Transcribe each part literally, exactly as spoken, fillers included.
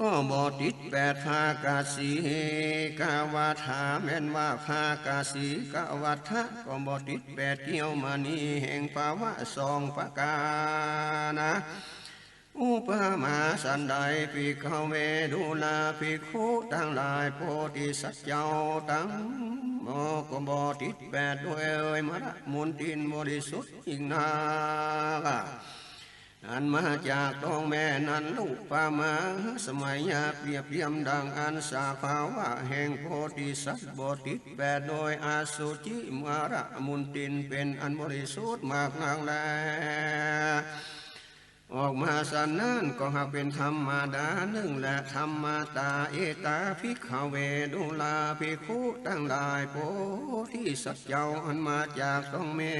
ก็บ่ติดแปด ภาคสีกวัฏฏะ แม่นว่าภาคสีกวัฏฏะ ก็บ่ติดแปด แก้วมณีแห่งภวะสองประก๋านนะ อุปมาสันใด ภิกขะเว ดูราภิกขุตังหลาย โพธิสัตว์เจ้าตังหมดก็บ่ติดแปด โดยมรรคมนทินบริสุทธิ์ยิ่งนัก อันมาจากต๊องแม่นั้น ลุปมา สมัยยาเปรียบเทียมดังอั้น สภาวะแห่งโพธิสัตว์บ่ติดแปด โดยอสุจิมรรคมนทินเป๋นอันบริสุทธิ์มากนักแล ออกมาสันนั้นก็หากเป๋นธรรมดา นึ่ง และธรรมตา เอตา ภิกขะเว ดูราภิกขุตังหลาย โพธิสัตว์เจ้าอันมาจากต๊องแม่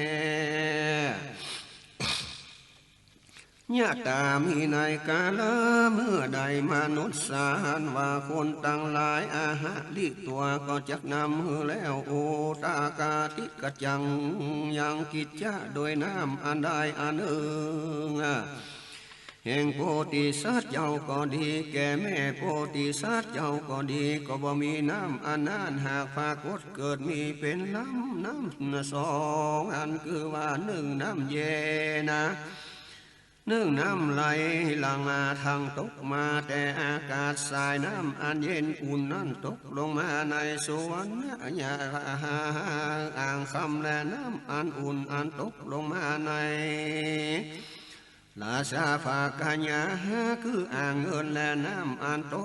ยะถา มีในกาละเมื่อใด มนุสสา อันว่าคนตังหลาย อาหะริตวา ก็จักนำหื้อแล้ว อุตากาติกัจจัง ยังกิจจะโดยน้ำอันใดอันนึ่ง แห่งโพธิสัตว์เจ้าก็ดี แก่แม่โพธิสัตว์เจ้าก็ดี ก็บ่มีน้ำอันนั้นหากปรากฏเกิดมีเป๋นลำ น้ำสองอันคือว่า นึ่ง น้ำเย็นนะ นึ่ง น้ำไหลหลั่งมา ทั้งตกมาแต่อากาศ สายน้ำอันเย็นอุ่นนั้นตกลงมาในสุวรรณะยาอ่างคำ และน้ำอันอุ่นอันตกลงมาใน ราชาภากยา คืออ่างเงิน และน้ำอันต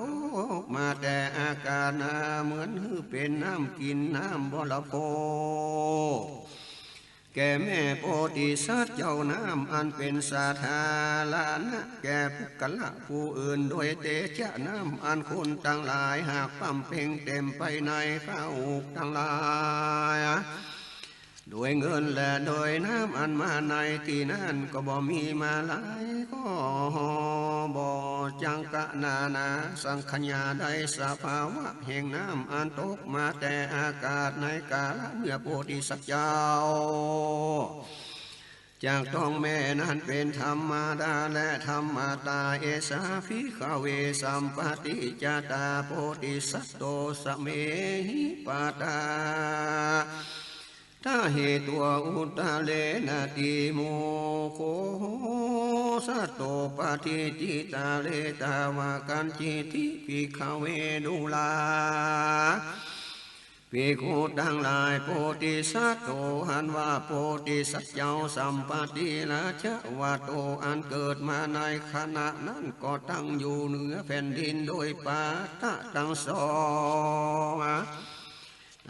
กมาแต่อากาศนา เหมือนหื้อเป๋นน้ำกิ๋นน้ำบริโภค แก่แม่โพธิสัตว์เจ้า น้ำอันเป๋นสาธารณะแก่ปุคคละผู้อื่น โดยเตจะน้ำอันคนตังหลายหากปั๊มเป่งเต๋มไปในข้าวอุกตังหลาย โดยเงินและโดยน้ำอันมาในตี้นั้นก็บ่มีมาหลาย ก็บ่จักกะนานาสังขยาได้สภาวะแห่งน้ำอันตกมาแต่อากาศในกาละเมื่อโพธิสัตว์เจ้า จากต๊องแม่นั้นเป๋นธรรมดาและธรรมตา เอสา ภิกขะเว สัมปะติจจา โพธิสัตโต สะเมหิปาตา ทะเหตวา อุตตะเรนะ ติโมกขโส สัตโต ปะทิฏฐิตะเรตะวา กัจฉิติ ภิกขะเว ดูรา ภิกขุตังหลาย โพธิสัตโต อันว่าโพธิสัตว์เจ้า สัมปะติ ราชะวะโต อันเกิดมาในขณะนั้นก็ตั้งอยู่เหนือแผ่นดินโดยปาตะตังสอง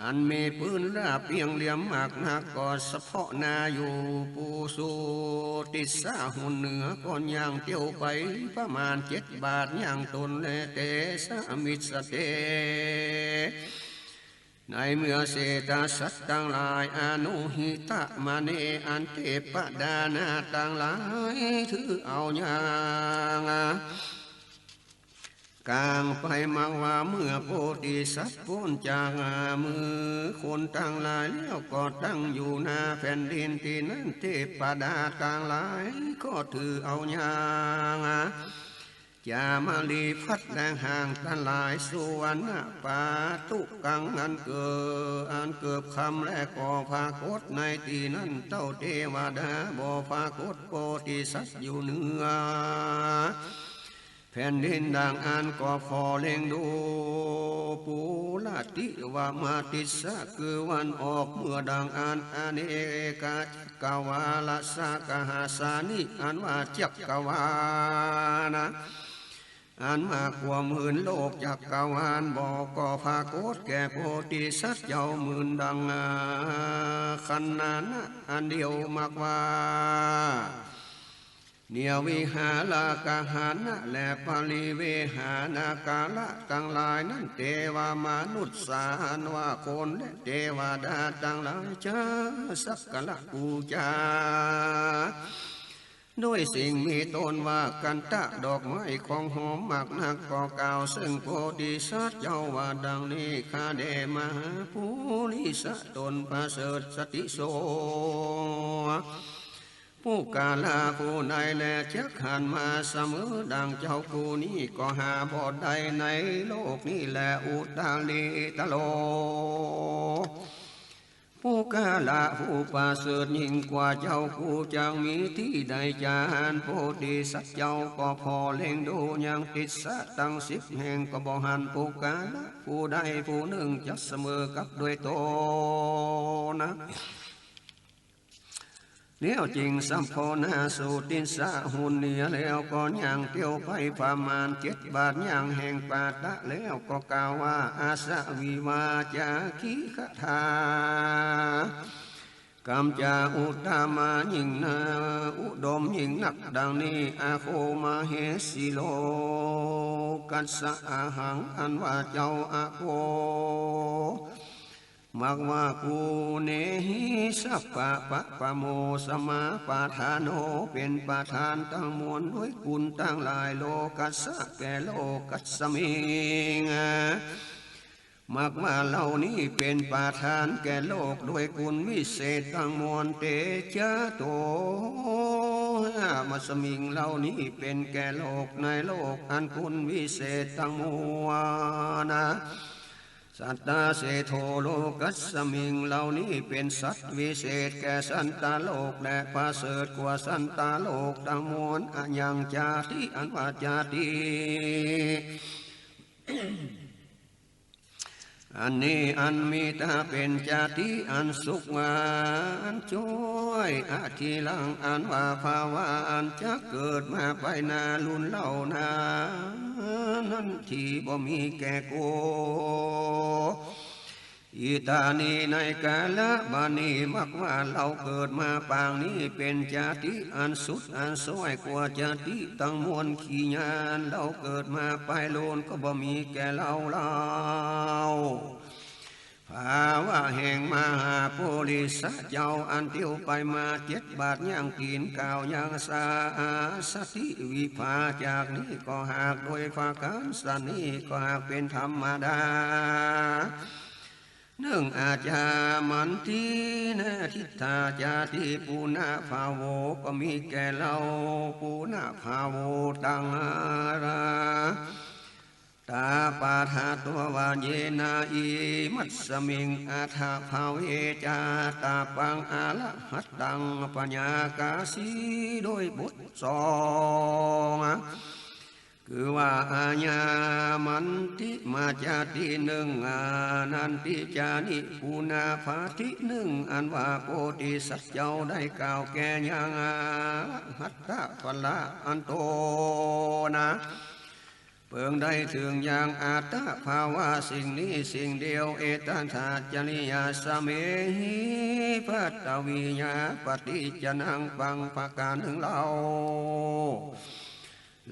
อันมีปื๊นราบเปียงเหลี่ยมมากนัก ก็สะเพาะหน้าอยู่ ปุสุติสสะ หนเหนือ ก็ย่างเตียวไปประมาณเจ็ดบาท ย่างตนและเตสะ มิสสะเต ในเมื่อเศรษฐสัตว์ตังหลาย อนุหิตะมะเน อันเตปะดานาตังหลายถือเอาอย่าง กล่างไปมาว่า เมื่อโพธิสัตว์ป๊นจากมือคนตังหลายแล้ว ก็ตั้งอยู่หน้าแผ่นดินตี้นั้น เทพดาตังหลายก็ถือเอาอย่าง จามรีพัสและห่างตังหลาย สุวรรณปาตุกัง อันเกิบ อันเกิบคำ และก็ปรากฏในตี้นั้น เต้าเตวดาบ่ปรากฏ โพธิสัตว์อยู่เหนือ แผ่นดินดังอั้นก็ผ่อเล็งดู ปุระติวะมะติสสะ คือวันออกเมื่อดังอั้น อเนกะจักกะวาละสะกะหัสสานิ อันว่าจักกะวาลนะ อันมากกว่าหมื่นโลกจักกะวาลบ่ ก็ปรากฏแก่โพธิสัตว์เจ้าหมื่นดัง คันนานะ อันเดียวมากว่า เนยวิหาระกะหานะ และปริเวหานะกาละตังหลายนั้น เตวะมนุสสา อันว่าคนและเตวดาตังหลาย จะสักการะปู๋จา โดยสิ่งมีต้นว่าคันธะ ดอกไม้ของหอมมากนัก ก็กล่าวซึ่งโพธิสัตว์เจ้าว่าดังนี้ ข้าแด่มหาปุริสะต๋นประเสริฐสติโส ปุคคละผู้ใดแลจักหันมาเสมอดังเจ้ากูนี้ ก็หาบ่ได้ในโลกนี้แล อุตตริตโร ปุคคละผู้ประเสริฐยิ่งกว่าเจ้ากูจักมีตี้ใดจาหัน โพธิสัตว์เจ้าก็ผ่อเล็งดูยังติสสะตังสิบแห่ง ก็บ่หันปุคคละผู้ใดผู้นึ่งจักเสมอกับด้วยตนนะ แล้วจึงสัพพนนาสู่ติสสะหนเหนือ แล้วก็ย่างเตียวไปประมาณเจ็ดบาทย่างแห่งปาตะ แล้วก็กล่าวว่า อาสะวิวาจาคิคถา กำจาอุตตมายิ่งนา อุดมยิ่งนักดังนี้ อโคมเหสี โลกัสสะ อหัง อันว่าเจ้าอโค มักว่า กุเณหิ สัพพะปะปะโม สมาปะทาโน เป๋นประธานตังมวลด้วยกุณตังหลาย โลกัสสะ แก่โลก อัสสมิง มักว่าเฮานี้เป๋นประธานแก่โลกด้วยกุณวิเศษตังมวล เตจะโต หามัสมิง เฮานี้เป๋นแก่โลกในโลกอันกุณวิเศษตังมวลนะ สัตตาเสโท โลกัสสมิง เฮานี้เป๋นสัตว์วิเศษแก่สัตตาโลก และประเสริฐกว่าสัตตาโลกตังมวล อะยังจาติ อันว่าจาติ อันนี้อันมีตาเป๋นจาติอันสุขอันจ้อย อทิรัง อันว่าภาวะอันจะเกิดมาไปหน้าลุนเล่านั้นตี้บ่มีแก่กู อิตานิ ในกาละบัดนี้ มักว่าเฮาเกิดมาปางนี้ เป๋นจาติอันสุดอันซ้อยกว่าจาติตังมวล ขี้ยานเฮาเกิดมาไปลุนก็บ่มีแก่เฮาเล่า ภาวะแห่งมหาปุริสะเจ้า อันเตียวไปมาเจ็ดบาทย่างตี๋น กล่าวยังสาสติวิภา จากนี้ก็หากโดยประก๋านชะนี้ ก็หากเป๋นธรรมดา นึ่ง อาจามันติ นา ทิฏฐาจาติ ปุณะภาโว ก็มีแก่เฮา ปุณะภาโว ตัง อารา ตาปาทาตัววาเยนา อิมัสสมิง อัฏฐภาเว จาตาปัง อรหัตตัง ปัญญากาสี โดยบทสอง คือว่า อาจามันติ มาจาตินึ่ง อานันติจานิ ปุณาภาตินึ่ง อันว่าโพธิสัตว์เจ้าได้กล่าวแก่ยังอรหัตตผละอันตนนะ เปิงได้เถิงยังอัตตภาวะสิ่งนี้สิ่งเดียว เอตถาจริยาสเมหิ ภัตตวิยาปฏิจจนัง ปังประก๋านนึ่งเล่า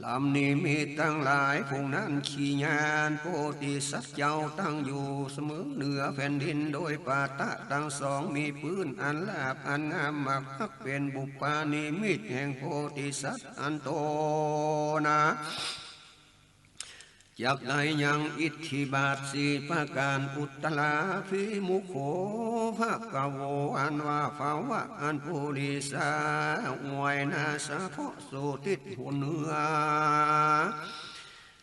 ลำนิมิตตังหลาย ผู้นั้นขี้ยานโพธิสัตว์เจ้าตั้งอยู่เสมอเหนือแผ่นดิน โดยปาตะตังสอง มีปื้นอันราบอันงามมากนัก เป๋นบุพพานิมิตแห่งโพธิสัตว์อันตนนะ จักได้ยังอิทธิบาทสี่ประก๋าน อุตตราภิมุขโข ภะคะโว อันว่าภาวะอันปุริสะอวยหน้าเฉพาะสู่ทิศหนเหนือ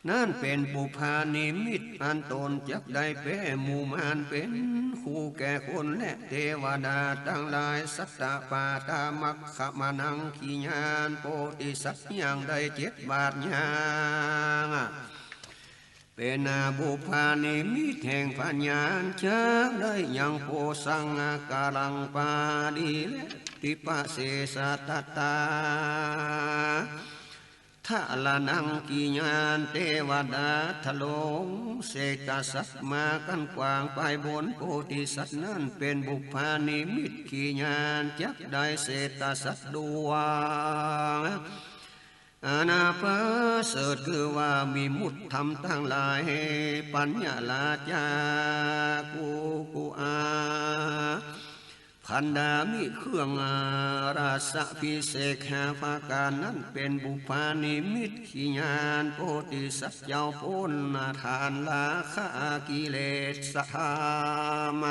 นั้นเป๋นบุพพานิมิตอันตนจักได้แป๊หมู่มารเป๋นคู่แก่คนและเตวดาตังหลาย สัตตปาทามัคคมนัง ขี้ยานโพธิสัตว์ย่างได้เจ็ดบาทย่าง เป๋นบุพพานิมิตแห่งพญาจักได้ยังโพสังกรังปาดีและติปะเสสะตะตา ทะละนัง ขี้ยานเตวดาทะลงเสตสัตว์มากั้นขวางไปบนโพธิสัตว์นั้น เป๋นบุพพานิมิต ขี้ยานจักได้เสตสัตว์ดวง อันประเสริฐคือว่าวิมุตติธรรมตังหลาย ปัญญาราจากุกุอา พันดามิเครื่องราชาภิเษกห้าประก๋านนั้น เป๋นบุพพานิมิต ขี้ยานโพธิสัตว์เจ้าป๊นฐานราคะกิเลสธรรม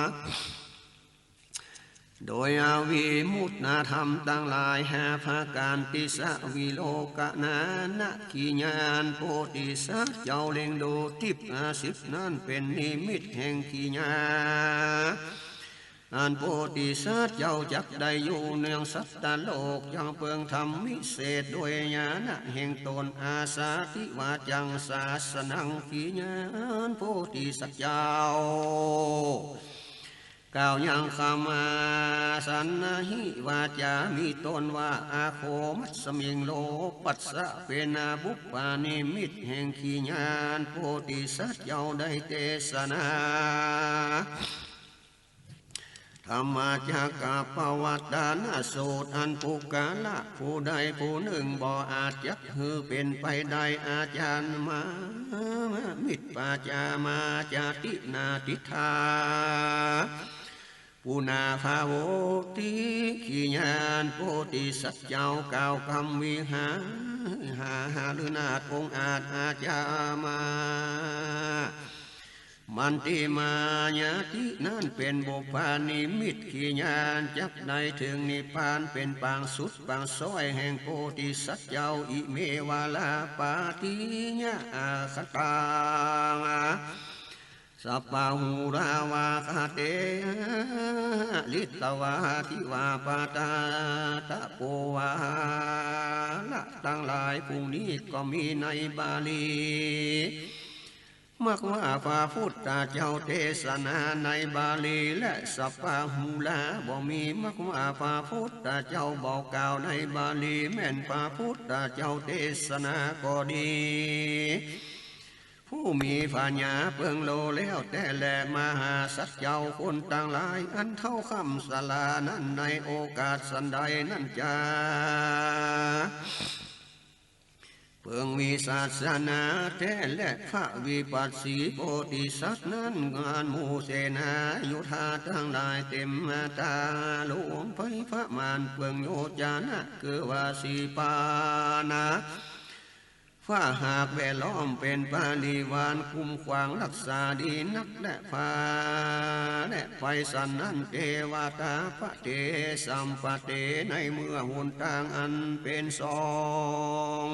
โดยอวิมุตตธรรมตังหลายห้าประก๋าน ติสสะวิโลกะนานะ ขีญาอันโพธิสัตว์เจ้าเล็งดูทิพย์ห้าสิบนั้นเป๋นนิมิตแห่งขีญา อันโพธิสัตว์เจ้าจักได้อยู่เนืองสัตตโลก ยังเปิงธรรมวิเศษโดยญาณะแห่งต๋น อาสาติวาจังสาสนัง ขีญาอันโพธิสัตว์เจ้า กล่าวยังคำอาสันนะหิวาจา มีต้นว่า อาโคมัสมิงโลปัสสะ เป๋นอาบุปปานิมิตแห่งขีญาอันโพธิสัตว์เจ้าได้เตสนา ธรรมจักกัปปวัตตนสูตร อันปุคคละผู้ใดผู้นึ่งบ่อาจจักหื้อเป๋นไปได้ อาจามามิปปาจามาจาตินาทิฏฐา ปุนาภาโวติ ขีญาอันโพธิสัตว์เจ้ากล่าวกำวิหาหาหฤนาถองอาจ อาจามา มันติมายาตินั้นเป๋นบุปปานิมิต ขีญาอันจักได้เถิงนิพพานเป๋นปางสุดปางซ้อยแห่งโพธิสัตว์เจ้า อิเมวะลาปาติยะอาคตัง สัพพะหูราวาคาเต หะริตวาทิวาปาตาตะโปวา ละตังหลาย ปุงนี้ก็มีในบาลี มักว่าพระพุทธเจ้าเตสนาในบาลี และสัพพะหูราบ่มี มักว่าพระพุทธเจ้าบ่กล่าวในบาลี แม่นพระพุทธเจ้าเตสนาก็ดี ผู้มีปัญญาเปิงโลแล้วแต๊แล มหาสัตว์เจ้าคนตังหลาย อันเต้าคำสลานั้น ในโอกาสสันใดนั้นจา เปิงวิสัชนาแต๊แล พระวิปัสสีโพธิสัตว์นั้น อันหมู่เสนาโยธาตังหลายเต๋มมาตาหลวงไปประมาณเปิงโยจนะ คือว่าสี่ปานะ ฟ้าหากแวดล้อมเป๋นบริวารคุ้มขวางฮักษาดีนักแล ฟ้าและไฟสันนั้น เตวตาปะเตสัมปะเต ในเมื่อหนตางอันเป๋นสอง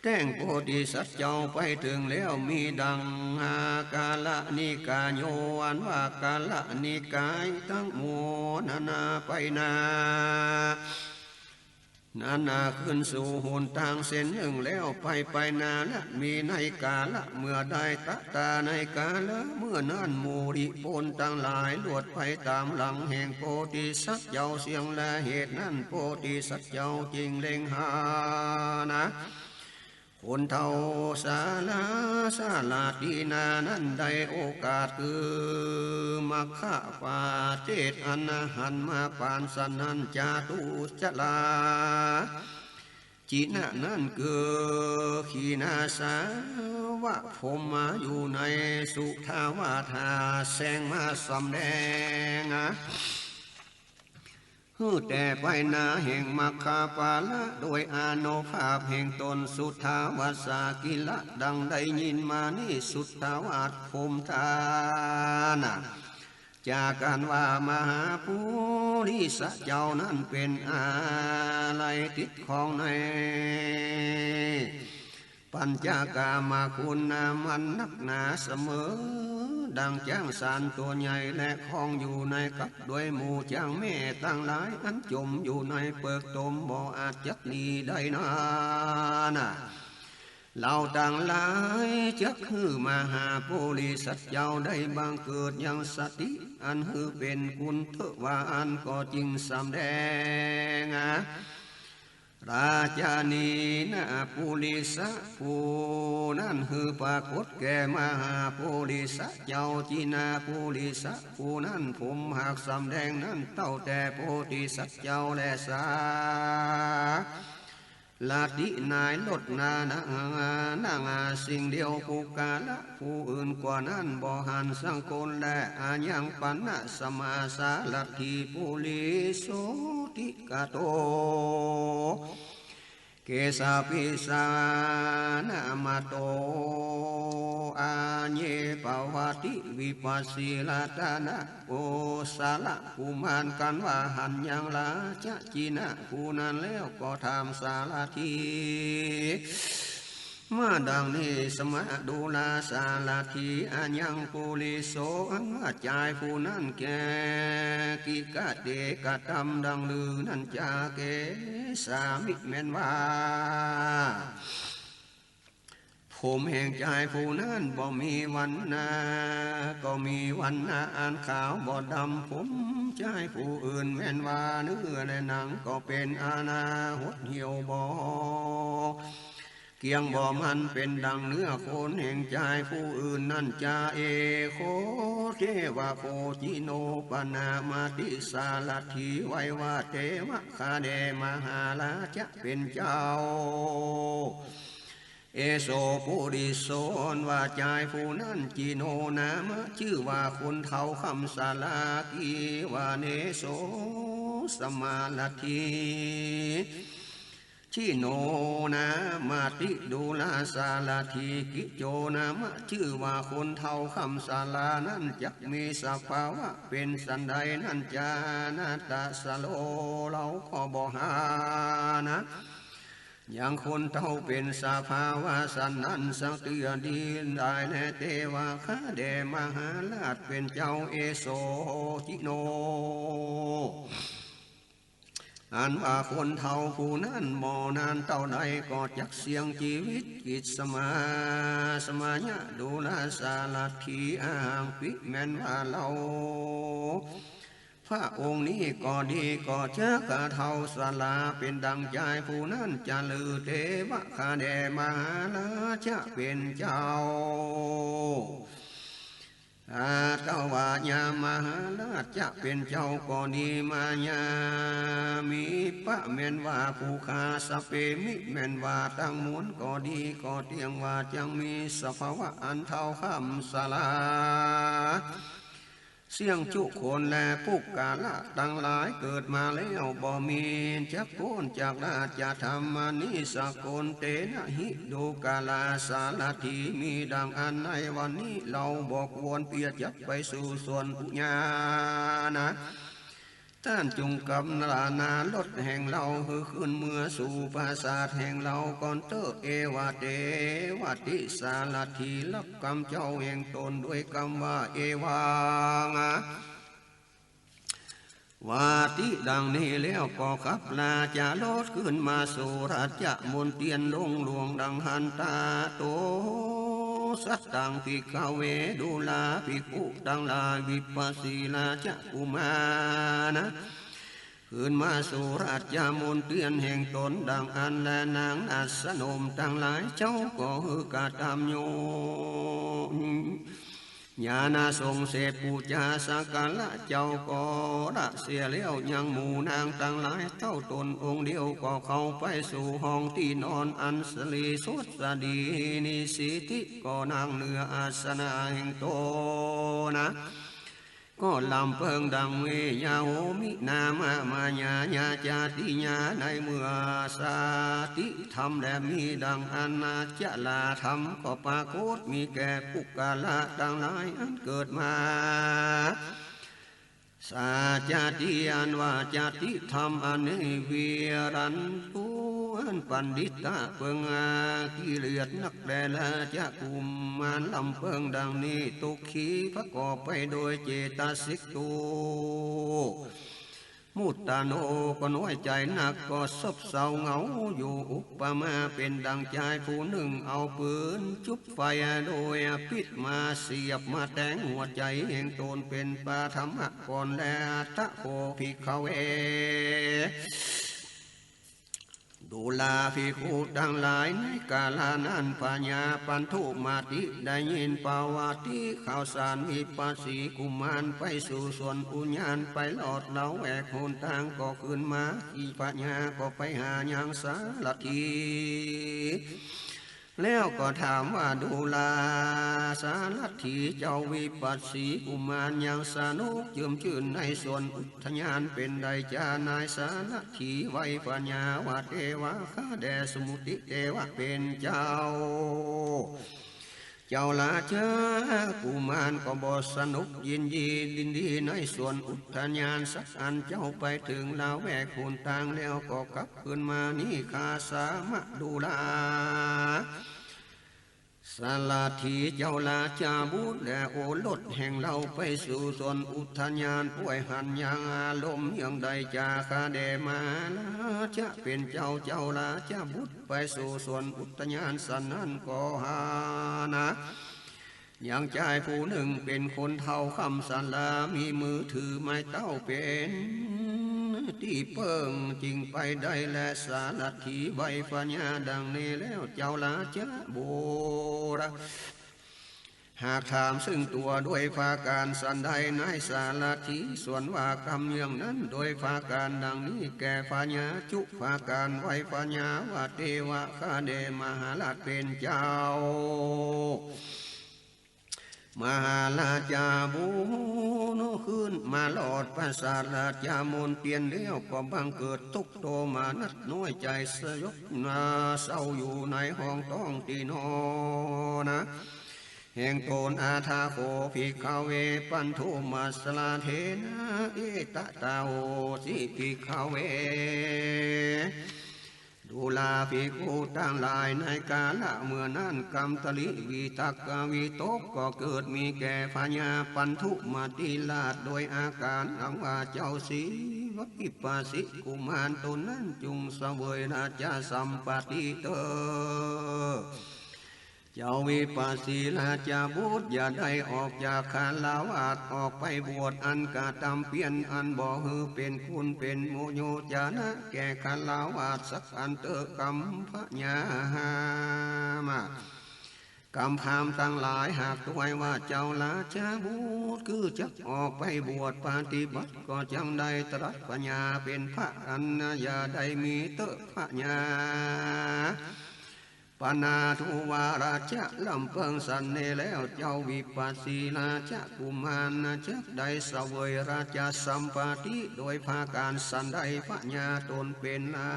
แต้งโพธิสัตว์เจ้าไปเถิงแล้ว มีดังหากาละนิกาโย อันว่ากาละนิกายตังหมดนั้นนาไปนา นั้นนาขึ้นสู่หนตางเส้นนึ่งแล้วไปไปนา และมีในกาละเมื่อใด ตะตาในกาละเมื่อนั้น หมู่ริพนตังหลายลวดไปต๋ามหลังแห่งโพธิสัตว์เจ้าเสี้ยงแล เหตุนั้นโพธิสัตว์เจ้าจึงเล็งหานะ คนเฒ่าสาลาสาลาตินานั้นได้โอกาสคือมัคคะปาเจกอันหันมาปานสันนั้น จาตุจราจินะนั้นคือขีณาสาวะพรหมมาอยู่ในสุทาวาสหาแสงมาสำแดง หื้อแต่ไปนาแห่งมัคคาปาละ โดยอานุภาพแห่งต๋นสุทธาวาสากิละ ดังได้ยินมานี้ สุทธาวาสพรหมตานะ จากอันว่ามหาปุริสะเจ้านั้นเป๋นอาลัยติดข้องใน ปัญจกามคุณนามันนักหนาเสมอ ดังจ๊างสารตั๋วใหญ่ และข้องอยู่ในกับด้วยหมู่จ๊างแม่ตังหลาย อันจ๋มอยู่ในเปิกตมบ่อาจจักหนีได้นานา เฮาตังหลายจักหื้อมหาปุริสะเจ้าได้บังเกิดยังสติ อันหื้อเป๋นกุณเถอะว่าอั้นก็จึงสำแดง ราชนีนาปุริสะผู้นั้นหื้อปรากฏแก่มหาปุริสะเจ้า จินาปุริสะผู้นั้นผมหากสำแดงนั้นเต้าแต่โพธิสัตว์เจ้าแลสา ลาตินายลดนานานาสิ่งเดียว ปุคคละผู้อื่นกว่านั้นบ่หันสักคนแล อายังปะนะสมาสาลัตถีปุริโสติกะโต เกสาปิสานะมะโต อาเยปะ วาติวิปัสสีรัตนะโกศลกุมาร กันว่าหันยังราชจินะผู้นั้นแล้วก็ถามสารถี มาดังนี้ สมะดูราสารถี อายังปุริโส อันว่าจายผู้นั้นแก่ กิกะเต กระตำดังลือนั้นจา เกสามิ แม่นว่า ผมแห่งจายผู้นั้นบ่มีวรรณะ ก็มีวรรณะอันขาวบ่ดำ ผมจายผู้อื่นแม่นว่าเนื้อและหนังก็เป๋นอานาหดเหี่ยวบ่ เกลี้ยงบ่มันเป๋นดังเนื้อคนแห่งจายผู้อื่นนั้นจา เอโค เทวะโค จิโน ปะนามาติ สารถีไหว้ว่า เตวะ ข้าแด่มหาราชจะเป๋นเจ้า เอโส ปุริโส อันว่าจายผู้นั้น จิโน นามะ จื้อว่าคนเฒ่าคำสารา กิวะเนโส สมารถี จิโน นามะติ ดูราสารถี กิโจ นามะ จื้อว่าคนเฒ่าคำสารานั้นจักมีสภาวะเป๋นสันใดนั้นจา นาตัสสะโล เฮาก็บ่หานะ ยังคนเฒ่าเป๋นสภาวะสันนั้นสักเตื้อดีได้แล เตวะ ข้าแด่มหาราชเป๋นเจ้า เอโส จิโน อันว่าคนเฒ่าผู้นั้นบ่นานเต้าใดก็จักเสี่ยงจีวิต กิสสมา สมะยะ ดูราสารถี อะหังปิ แม่นว่าเฮา พระองค์นี้ก็ดีก็จักเฒ่าสาราเป๋นดังจายผู้นั้นจา ลือ เตวะ ข้าแด่มหาราชจะเป๋นเจ้า อาตวะ ยามหาราชจะเป๋นเจ้าก็ดี มายามิปะ แม่นว่าผู้ฆ่า สะเปมิ แม่นว่าตังมวลก็ดี ก็เตี้ยงว่าจักมีสภาวะอันเฒ่าคำสารา เสี้ยงจุคนและปุคคละตังหลายเกิดมาแล้วบ่มีจักป๊นจากราชธรรมอันนี้สักคน เตนะหิ ดูกราสารถี มีดังอั้นในวันนี้เฮาบ่ควรเปียจักไปสู่สวนอุญานะ ต้านจุ่งกำลานารถแห่งเฮา หื้อขึ้นเมือสู่ปราสาทแห่งเฮาก่อนเต๊อะ เอวะ เตวะติ สารถี ฮับกำเจ้าแห่งตนด้วยกำว่า เอวัง วาติ ดังนี้แล้วก็ขับราชรถขึ้นมาสู่ราชมณเฑียรโลงหลวงดังหั้น ตะโต สัตตัง ภิกขะเว ดูราภิกขุตังหลาย วิปัสสีราชกุมารนะ ขึ้นมาสู่ราชมณเฑียรแห่งตนดังอั้นแล นางนัสสนมตังหลายเจ้าก็หื้อกระตำโย ญาณะสงฆ์เสพปู๋จาสักการะเจ้าก็ละเสียแล้ว ยังหมู่นางตังหลายเต้าตนองค์เดียวก็เข้าไปสู่ห้องตี้นอนอันสะหลีสดสะดี นิสิติก็นั่งเหนืออาสนะแห่งตนนะ ก็ลำเปิงดังเว ยาโหมิ นามะ มายา ยาจาติยา ในเมื่อสาติธรรมและมีดังอั้นนะ จราธรรมก็ปรากฏมีแก่ปุคคละตังหลายอันเกิดมา สาจาติ อันว่าจาติธรรมอันนี้ วิรันตุ อันปัณฑิตะเปิงอากิเลสนักแล ราชกุมารลำเปิงดังนี้ ทุกขี ประกอบไปโดยเจตสิกทุกข์ มุตตะโน ก็น้อยใจ๋นัก ก็ซบเซาเหงาอยู่ อุปมาเป๋นดังจายผู้นึ่งเอาปืนจุดไฟโดยปิดมาเสียบมาแตงหัวใจ๋แห่งตนเป๋นปฐมะก่อนแล อัตถะโข ภิกขะเว ดูราภิกขุตังหลาย ในกาละนั้น พญาปันธุมาติได้ยินปวัตติข่าวสาร วิปัสสีกุมารไปสู่สวนอุญาณ ไปลอดละแวกหนตางก็ขึ้นมา อิพญาก็ไปหายังสารถี แล้วก็ถามว่า ดูราสารถีเจ้า วิปัสสีกุมารยังสนุกเจิมจื้นในสวนอุทยานเป๋นใดจา นายสารถีไหว้พญาว่า เตวะ ข้าแด่สมุติเตวะเป๋นเจ้า เจ้าราชกุมารก็บ่สนุกยินดี ยินดีในสวนอุทยานสักอัน เจ้าไปเถิงละแวกหนตางแล้วก็กลับคืนมา นี่ข้าสามะดูรา สารถีเจ้าราชบุตรและโอรสแห่งเฮาไปสู่สวนอุทยาน ป่วยหันยังอารมณ์เยื่องใดจาคะแด่มหาราชะเป๋นเจ้า เจ้าราชบุตรไปสู่สวนอุทยานสันนั้นก็หานะ ยังจายผู้นึ่งเป๋นคนเฒ่าคำสารา มีมือถือไม้เต้าเป๋นตี้เปิ้ง จึงไปได้ และสารถีไหว้พญาดังนี้แล้ว เจ้าราชบุตรหากถามซึ่งตั๋วด้วยผะก๋านสันใด นายสารถีสวนว่ากำเยื่องนั้นโดยผะก๋านดังนี้แก่พญา จุผะก๋านไหว้พญาว่า เตวะ ข้าแด่มหาราชเป๋นเจ้า มหาราชาบุตรคืนมาลอดปราสาทราชมณเฑียรแล้ว ก็บังเกิดตุ๊กข์โตมนัสน้อยใจ๋สยบหน้าเศร้าอยู่ในห้องต้องตี้นอนนะ แห่งต๋น อาทาโข ภิกขเว ปันธุมะสะละเถนะ เอตะตาโหสิ ภิกขเว ดูราภิกขุตังหลาย ในกาละเมื่อนั้น กัมตริวิตกวิตกก็เกิดมีแก่พญาปันธุมะติราช โดยอาก๋านอันว่า เจ้าสีวิปัสสิกุมารต๋นนั้นจุ่งเสวยราชสัมปัตติเตอ เจ้าวิปัสสีราชบุตรอย่าได้ออกจากฆราวาส ออกไปบวชอันกระตำเปียร อันบ่หื้อเป๋นคุณเป๋นโมโยจนะแก่ฆราวาสสักอันเต๊อะ กัมพญามา กัมพราหมณ์ตังหลาย หากตวยว่าเจ้าราชบุตรคือจักออกไปบวชปฏิบัติ ก็จักได้ตรัสพญาเป๋นพระอันอย่าได้มีเต๊อะพญา ปนาธุวาราชะลำเปิงสันนี้แล้ว เจ้าวิปัสสีราชกุมารนะจักได้เสวยราชสัมปัตติโดยผะก๋านสันใด พญาต๋นเป๋นรา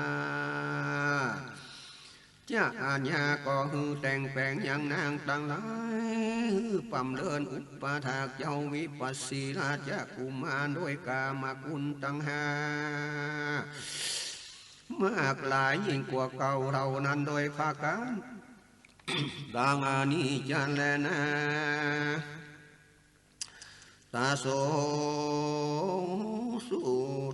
ชาอาญาก็หื้อแต่งแป๋งยังนางตังหลาย หื้อป๋ำเลินอุปถากเจ้าวิปัสสีราชกุมารโดยก๋ามคุณตังห้า มากหลายยิ่งกว่าเก่าเหล่านั้นโดยผะก๋านดังอันนี้จะแลนา ตาโสสุ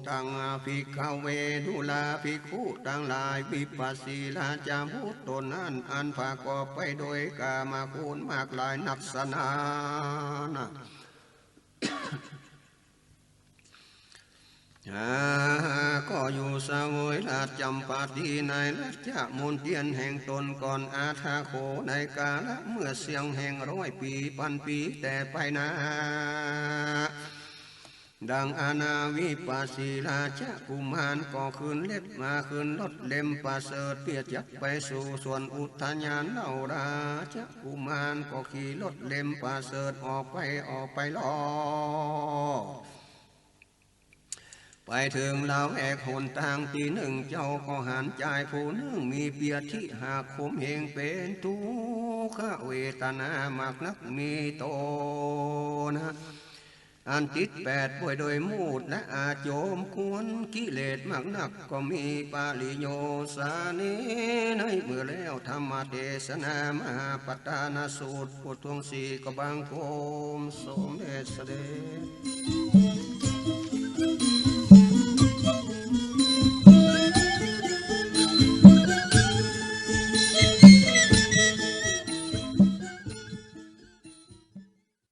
ตัง ภิกขเว ดูราภิกขุตังหลาย วิปัสสีราชบุตรต๋นนั้น อันผะกอบไปโดยก๋ามคุณมากหลายนักสนานะ อ่า ก็อยู่เสวยราชสัมปัตติในราชมณเฑียรแห่งต๋นก่อน อาทาโข ในกาละเมื่อเสี้ยงแห่งร้อยปี๋ปันปี๋แต่ไปหน้า ดังอั้นนา วิปัสสีราชกุมารก็ขึ้นเล็บมา ขึ้นรถเล็มประเสริฐเปื้อจักไปสู่สวนอุทยานเล่า ราชกุมารก็ขี่รถเล็มประเสริฐออกไป ออกไปลอ ไปเถิงละแวกหนตางตี้นึ่ง เจ้าก็หันจายผู้นึ่งมีเปียธิหากขมเหงเป๋นทุกขเวทนามากนัก มีต๋นอันติดแปดป่วยโดยมูดและอาโจมกวนกิเลสมากนัก ก็มีปริโยชน์สาเน ในเมื่อแล้วธรรมเตสนามหาปัตตานสูตรบททวงสี่ ก็บังคมสมเด็จเสด็จ